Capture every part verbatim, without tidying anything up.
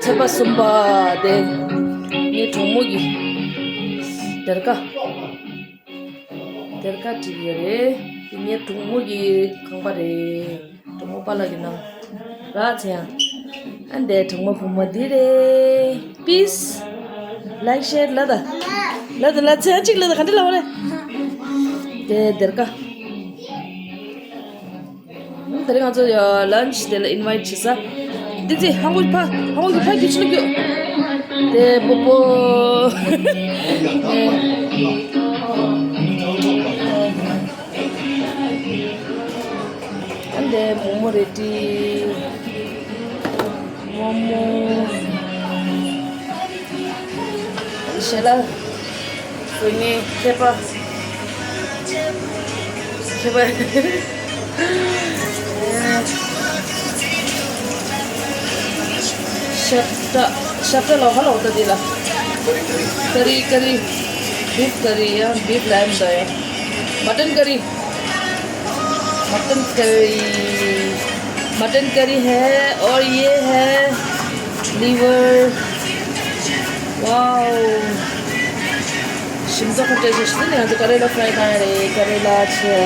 ཚེས་པ་གསུམ་པ་དེ་ངའི་གྲོགས་མོ་གི་སྡེར་ཁ། སྡེར་ཁ་བྲིས་ཡོད་རེད། དེ་ངའི་གྲོགས་མོ་གི་ཁང་པ་རེད། གྲོགས་མོ་པཱ་ལགས་ཀྱིས་གནང་། ར་ཚེ་ཡང་། ཨ་འདས་གྲོགས་མོ་བུ་མོ་འདི་རེད། Peace, like, share ལ་ད། ལ་ད་ལ་ཚེ་ཡང་གཅིག་ལ་ད་ག་འདྲ་ལ་བ་རེད། དེ་སྡེར་ཁ། དེ་རིང་ང་ཚོ་ཡ་lunch དེ་ལ་invite བྱེད་ས། དེ་ཚེ་ཧང་གོ་ཕ་ཧང་གོ་ཕ་རྒྱུ་ཆུ་རྒྱུ། དེ་པོ་པོ། ཨ་འདས་མོག་མོག་རེད་དྲི། མོག་མོག་ཞལ་ལག་སོ་ངའི་མཁས་པ། མཁས་པ། ཤབ་ཏ། ཤབ་ཏ་ལ་ཧ་ལ་འོ་ཏ་དེ་ལ། ཀ་རི་ཀ་རི། beef curry ཡ། beef lamb ད་ཡ། mutton curry। Mutton curry. Mutton curry है और ये है liver. Wow. ཞིམ་ཚགས་ཁ་བྲལ་ཞིག་ཞིག་ནས་ང་ཚོ་ཀ་རེ་ལ་ཕྲའི་གཏོང་ཡ་རེད། ཀ་རེ་ལ་ཆེ།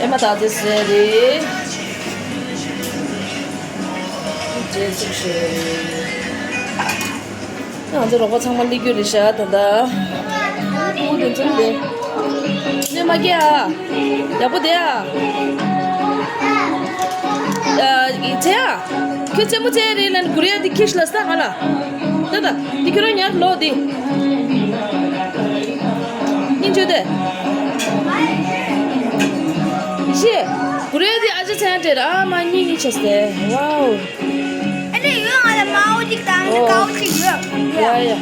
ཨེ་མ་ད་དེ་སེ་རེད། ཅེ་ཚུགས་ཤེ། ང་ཚོ་རོགས་པ་ཚང་མ་སླེབས་རྒྱུ་རེད་ཤག་ད་ལྟ། ཕྲུ་གུ་དེ་ཚོ་ལས། སྣོན་མ་སྐྱེ་ཨ། ཡག་པོ་བསྡད་ཨ། ཨ། ཚེ་ཨ། ཁྱོད་རྩེད་མོ་རྩེ་རེད་ལབ་ན་གུ་རེ་ཡ་འདི་ཁྱི་ཤི་ལ་ས་ང་ལ། ད་ད། འདི་ཁྱོད་རང་ཉར་ལོ་འདི། སྙིང་རྗེ་དེ། ཤི། གུ་རེ་འདི་ཨ་ཅག་ཚེ་ཨ་སྤྲད་ར། ཨ་མ་གཉིས་གཉིས་བྱས་ཏེ། ཝའོ། ཨ་ནི་ཡོད་ང་ལ་མའོ་གཅིག་དང་ཨོ། ཀའོ་གཅིག་ཡོད། ཡ་ཡ།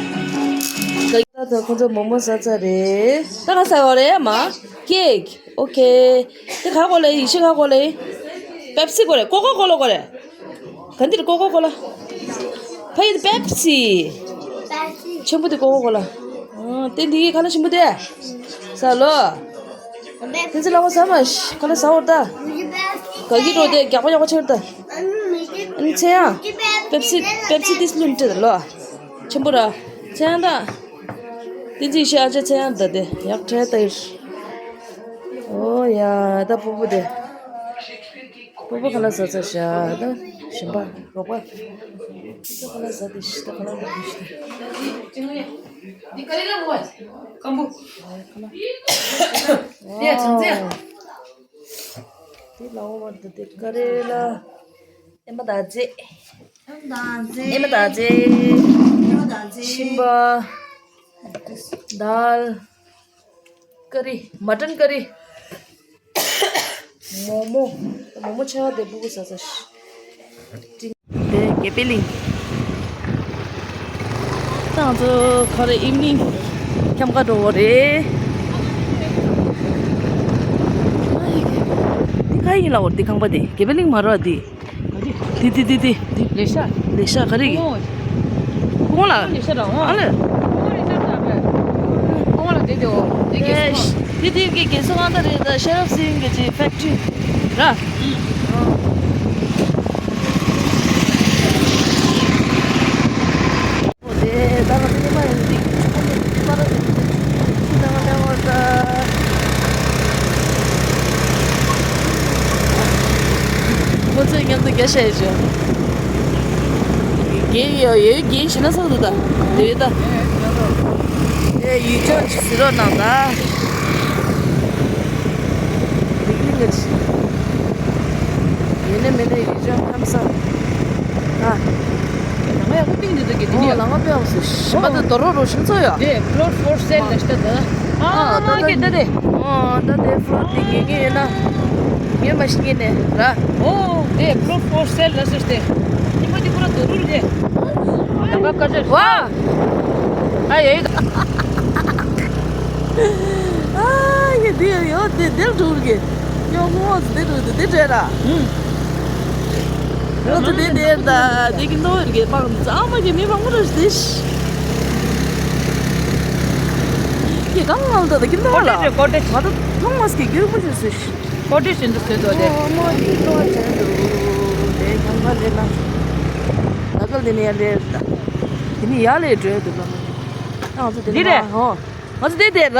ད་ད་ཁོ་ཚོ་མོག་མོག་ཟ་ཚར་རེད། ད་ག་ཟ་བ་རེད་མ། ཀེག་ཨོ་ཁེ། དེ་ག་གོ་ལེ། ཡི་ཤི་ག་གོ་ལེ། པེབ་སི་གོ་རེད། ཀོ་ཀོ་ཀོ་ལ་གོ་རེད། ག་འདིར་ཀོ་ཀོ་ཀོ་ལ། ཕ་ཡི་པེབ་སི། པེབ་སི། ཆེན་པོ་དེ་ཀོ་ཀོ་ཀོ་ལ། ཨ་དེ་འདི་ཁ་ལ་ཆེན་པོ་དེ། ས་ལོ། དེ་ཚོ་ལ་བ་ས་མ་ཤི་ཁ་ལ་ས་འོར་ད། ག་གི་འགྲོ་དེ་རྒྱག་པ་རྒྱག་པ་ཆེར་ད། ཨ་ནི་ཚེ་ཡང་། པེབ་སི་པེབ་སི་ཏིས་ལུན་ཏེ་ལོ། ཆེན་པོ་ར། ཚེ་ཡང་ད། དེ་ཚོ་ཤི་ཨ་ཅག་ཚེ་ཡང་ད་དེ་ཡག་ཕྲད་ད་ཡིར། ཨོ་ཡ་ད་པུ་པུ་དེ། པོ་པོ་ཁ་ལག་ཟ་ཚར་ཤག་ད། ཞིམ་པ་རོགས་པ། པོ་པོ་ཁ་ལག་ཟ་དེ་ཤི་ད་ཁ་ལག་ཟ་དེ་ཤི་ད། འདི་ཀ་རེ་ལ་མོ་ཀམ་པོ། ཁ་ལག་དེ་ཚང་ཚེ། དེ་ལ་འོ་བར་དུ་དེ་ཀ་རེ་ལ། ཨེ་མ་ད་ཙེ། ཨེ་མ་ད་ཙེ། ཨེ་མ་ད་ཙེ། ཤིམ་པ། དཱལ། ཀ་རི། མ་ཊན་ཀ་རི། མོག་མོག་མོག་མོག་ཆེ་བ་དེ་སྤུ་གུ་ཟ་ས་ཤི། དེ་དགེ་འཕེལ་གླིང་། ད་ང་ཚོ་ག་རེ་ཨིབ་ནིང་འཁྱམ་ཁ་འགྲོ་བ་རེད། འདི་ག་ཡིན་ལ་འོ་འདི་ཁང་པ་དེ་དགེ་འཕེལ་གླིང་མ་རེད་འདི། འདི་འདི་འདི་འདི། ལེ་ཤ། ལེ་ཤ་ག་རེ་གི། ཀོང་ལ། ལེ་ཤ་རང་ཨ་ལེ། ཀོང་ལ་དེ་དེ་འོ་དེ་གེ་སོང་། དེ་དེ་གེ་གེ་སོང་ཨ་ད་རེད་ད་ཤེ་རབ་སིང་གི་ཅི་ཕེག་ཊི་རེད་ར། ཨོ་དེ་ད་ང་ཚོ་ཉི་མ་ཡང་འདི་ཨ་ནི་ཁྱི་མ་ར་ཟེར་གི་ཁྱི་ད་ང་ལེན་བར་ད། ཁོ་ཚོས་མཉམ་དུ་རྒྱ་བཤད་བྱུང་། རྒན་ཡོད་ཡོད་རྒན་ཞེ་ན་སོགས་འདུག་ད་དེ་ད། ཨེ་ཡུལ་ལྗོངས་ཀྱི་ཟི་རོ་ནང་ད། རིག་རིག་ངར་ཞིག་ཡིན་ནའི་མིན་ནའི་ཡུལ་ལྗོངས་ཁམས་བཟང་། ཨ། ལང་ཡག་པོ་བཏིང་འདི་ཚོ་གི་དེ་ཨོ་ནི་ལང་པ་དཔེ་ཡག་པོ་ཞིམ་པ་དང་དོ་རོ་རོ་ཞིམ་ཚོ་ཡོད། དེ་floor for sale ལ་ཤི་ད། ཨ་ཨ་ད་ད་ད་དེ། ཨོ་ད་དེ་floor དེ་ངེས་ངེས་ཡིན་ན། ངས་མ་ཤི་ངེས་ནས་ར། ཨོ་དེ་floor for sale ལ་ཤི་སྟེ། ཉི་མ་དེ་ཁོ་ར་དོ་རུ་རེད། ད་ག་ཀ་ཅར། ཝ། ཨ་ཡོད། ཨ་ཡེ་དེ་ཡོད་དེ་དེར་འགྲོ་གི། ཉོ་མོ་དེ་རུ་དེ་དེ་འདྲ་ར། ཨུམ། ང་ཚོ་དེ་དེར་ད་དེ་གི་ནོར་གི་པང་ཙམ་མ་གི་མི་མང་པོ་རེད་དེ། ཀྱེ་གང་ང་ལ་ད་དེ་གི་ནོར་ལ། ཀོ་ཊེཇ་ཀོ་ཊེཇ། ང་ཚོ་ཐོང་མ་སི་གི་རྒྱུ་པོ་ཞིག་སུ་ཤི། ཀོ་ཊེཇ་ཞིག་འདུག་ཟེར་དོ་དེ། ཨོ་མ་ཡི་ཏོ་ཅན་དུ་དེ་གང་ག་ལེ་ན། དེ་ནས་ཡར་ལས་ད། དེ་ནས་ཡར་ལས་འགྲོ་ཡ་འདུག་ལ། ང་ཚོ་དེ་འདི་རེད། ནས་ཧོ། ང་ཚོ་དེ་དེ་ར།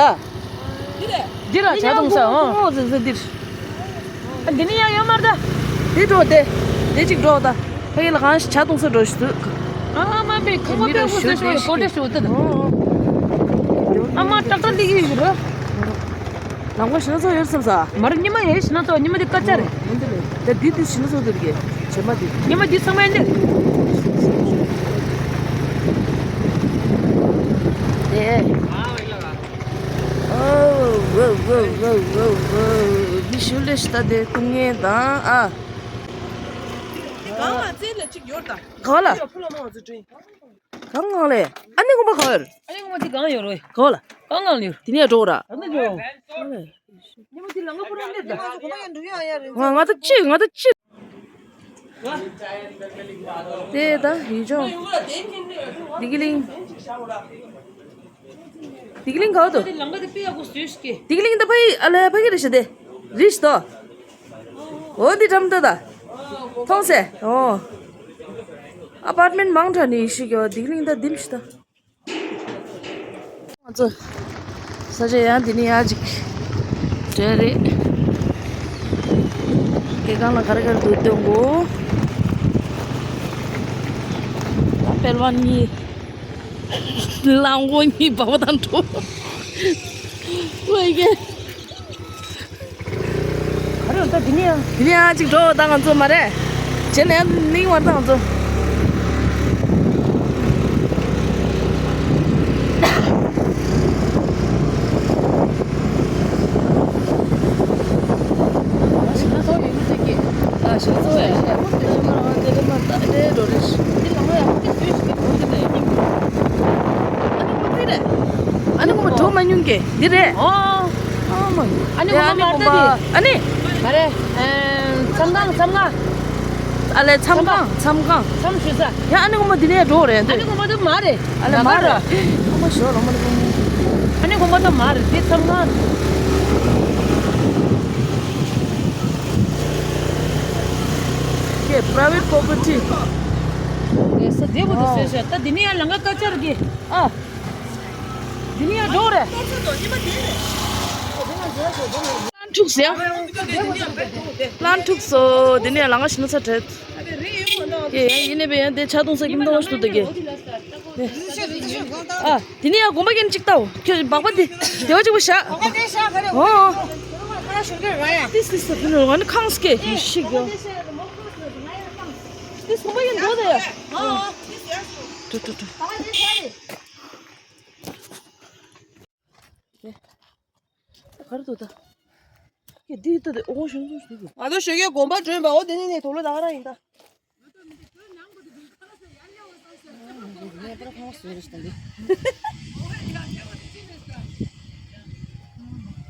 འདི་རེད། འདི་ར་ཇ་འཐུང་ས་ཧོ། ཧོ་ཟེར་ཟེར་འདིར། ཨ་འདི་ནས་ཡར་ཡོད་མ་རེད་ད། དེ་འགྲོ་དེ། དེ་གཅིག་འགྲོ་ད། ཕ་གི་ལ་གང་ཞིག་ཇ་འཐུང་ས་འགྲོ་ཞིག་འདུག་ཨ་མ་པའི་ཁང་པ་པའི་ཧོ་ཟེར་ཞོ་ཡི་གོ་འདྲ་ཞོ་ད། ཧོ་ཧོ། ཨ་མ་ཏག་ཏག་འདི་གི་ཡོད་ར། ལམ་ཁ་ཞེ་ན་ཚོ་ཡོད་བསམ་ས། མ་རེད་ཉི་མ་ཡོད་ཞེ་ན་ཚོ་ཉི་མ་འདི་དཀའ་ཚར་རེད། འདི་འདི་ཞེ་ན་ཚོ་འདི་རེད་བྱེ་མ་འདི། ཉི་མ་འདི་ཚང་མ་འདི། ཨེ། ཨོ་ཝོ་ཝོ་ཝོ་ཝོ་ཝོ། མི་ཞུ་ལེ་ཤི་ད་དེ་ཀུང་ངེ་དང་ཨ། གང་ལ་རྩེ་ལ་གཅིག་ཡོད་ད། གང་ལ། ཕུ་ལ་མང་ཚོ་དྲིན། གང་གང་ལས། ཨ་ནི་ངོ་མ་གང་ཡོད། ཨ་ནི་ངོ་མ་དེ་གང་ཡོད་རོ། གང་ལ། གང་གང་ལ་ཡོད། དེ་ནས་འགྲོ་ར། ཨ་ནི་འགྲོ། ང་ང་ད་ཅི་ང་ད་ཅི། དེ་ད་ཡིད་ཆོག་དིག་ལིང་། དིག་ལིང་ག་བ་དུ། དིག་ལིང་ད་ཕ་ཡི་ཨ་ལ་ཕ་གི་རེ་ཤ་དེ། རིས་དོ། འོ་འདི་འགྲམ་ད་ད། མཐོང་སེ། འོ། ཨ་པར་ཊི་མེན་ཊི་མང་དྲགས་ནི་ཡི་ཤི་གི་འོ་དིག་ལིང་ད་འདིམ་ཤི་ད། ང་ཚོ་ས་ཆ་ཡང་འདི་ནས་ཡར་ཅིག་བྲལ་རེད། སྐྱེ་ཁང་ལ་ག་རེ་ག་རེ་འདུག་སྟོན་གོ། ད་དཔལ་བ་གཉིས། གླང་པོ་གཉིས་བ་བ་དང་འགྲོ། ཝེ་གེ། ག་རེ་ད་འདི་ནས་ཡང་། འདི་ནས་ཡང་གཅིག་འགྲོ་ད་ང་ཚོ་མ་རེད། བྱས་ནས་ཡང་གླིང་བར་ད་ང་ཚོ། ཞེ་ན་ཚོ་ཡོད་མི་ཚེ་གི། ཨ་ཞེ་ན་ཚོ་ཡོད་ཤེས། དེ་ལ་མ་དེ་ལ་མ་ད་དེ་འགྲོ་རེད། འདི་ལ་མ་ཡང་དེ་བཟོས་ཤིག་གི་འགྲོ་དེ་ལ་ཡིན། ཨ་ནི་ངོ་མ་འགྲོ་མ་མྱོང་གི་འདི་རེད། ཨོ། ཨ་མ། ཨ་ནི་ངོ་མ་མ་རེད་ད་དེ། ཨ་ནི། མ་རེད། མཚམས་ཁང་མཚམས་ཁང་། ཨ་ལས་མཚམས་ཁང་མཚམས་ཁང་། མཚམས་ཞུ་ས། ཡ་ཨ་ནི་ངོ་མ་འདི་ནས་འགྲོ་རེད་ཨ་ནི་ངོ་མ་འདི་མ་རེད། ཨ་ལས་མ་རེད། ཨ་མ་ཞོ་ལོ་མ་ནི་ངོ་མ། ཨ་ནི་ངོ་མ་འདི་མ་རེད་འདི་མཚམས་ཁང་། ཀེ་private property། ཨེ་ས་དེ་བུ་དུ་ཟེར་ཤག་ད་འདི་ནས་ཡང་ལང་ཀ་ཀ་ཅར་གི་ཨ། འདི་ནས་ཡང་འགྲོ་རེད། ལྷ་འཁྲུགས་ཟེར། ལྷ་འཁྲུགས་སོ། འདི་ནས་ཡང་ལང་ཀ་ཞིག་ན་ཚ་དྲེད། ཀྱེ་ཡང་ཡིན་ནས་པས་ཡང་དེ་ཆ་གཏོང་ས་ཀྱི་མདོག་ཞིག་འདུག་ད་ཀྱེ། ཨ། འདི་ནས་ཡང་དགོན་པ་གྱན་གཅིག་ལྟའོ། ཁྱོད་སྦག་པ་འདི་དེ་བ་གཅིག་པོ་བཞག་ཨོ། ཏིས་ཏིས་ཏིས་ཕུ་ནུ་ང་ནི་ཁང་སྐེ་ཤིག་ཡོ། ཏིས་དགོན་པ་གྱན་འགྲོ་ད་ཡ། ཨོ། ཏུ་ཏུ་ཏུ། ག་རེ་འདུག་ད། ཀྱེ་འདི་ལྟ་དེ་ཨོ་ཞུང་ཞུང་ཞུ་གི་ང་ཚོ་ཞོགས་ཀས་དགོན་པ་འགྲོ་ཡིན་པ་འོ་དེ་ནས་ནས་དོ་ལོ་ད་ག་རང་ཡིན་ད།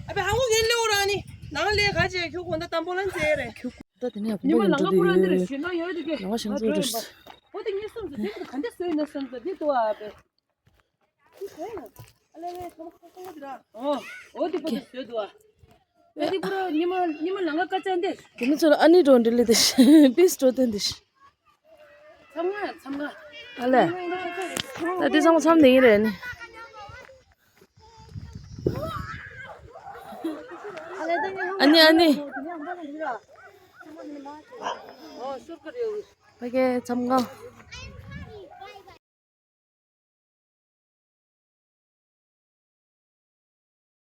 ཨ་བེ་ཧ་གོ་གན་ལེའོ་རང་ནི་ནང་ལས་ག་བྱས་ཁྱོད་གོ་ད་དམ་པོ་ལ་མཛེས་རེད། ད་དེ་ནས་ཉི་མ་དགོན་པ་ལང་ཀ་འགྲོ་པུ་ར་འདི་རེད་དུས་ཞུ་ན་ཡོད་དེ་ཀྱེ་ཡོད། ང་ཞང་ཚོ་འགྲོ་ཡིན་པ་འོ་དེ་ངས་བསམ་སོང་དེ་ག་འདྲ་བཟོས་ཡིན་ན་བསམ་སོང་འདི་ལྟོས་ཨ་བེ། ཨོ། འོ་དེ་པོ་དེ་བཟོས་འདུག་ཨ། ཨེ་དེ་པོ་ར་ཉི་མ་ཉི་མ་ལང་ཀ་ཀ་ཅན་དེ། དེ་ནི་ཚོ་ལ་ཨ་ནི་འགྲོ་འདི་ལི་དེ་པིས་འགྲོ་དོན་དེ། མཚམས་ང་མཚམས་ང་། ཨ་ལས། ད་དེ་ཚང་མ་མཚམས་ནས་ཡིན་རེད་ནི། ཨ་ནི་ཨ་ནི། ཕ་གི་མཚམས་ཁང་།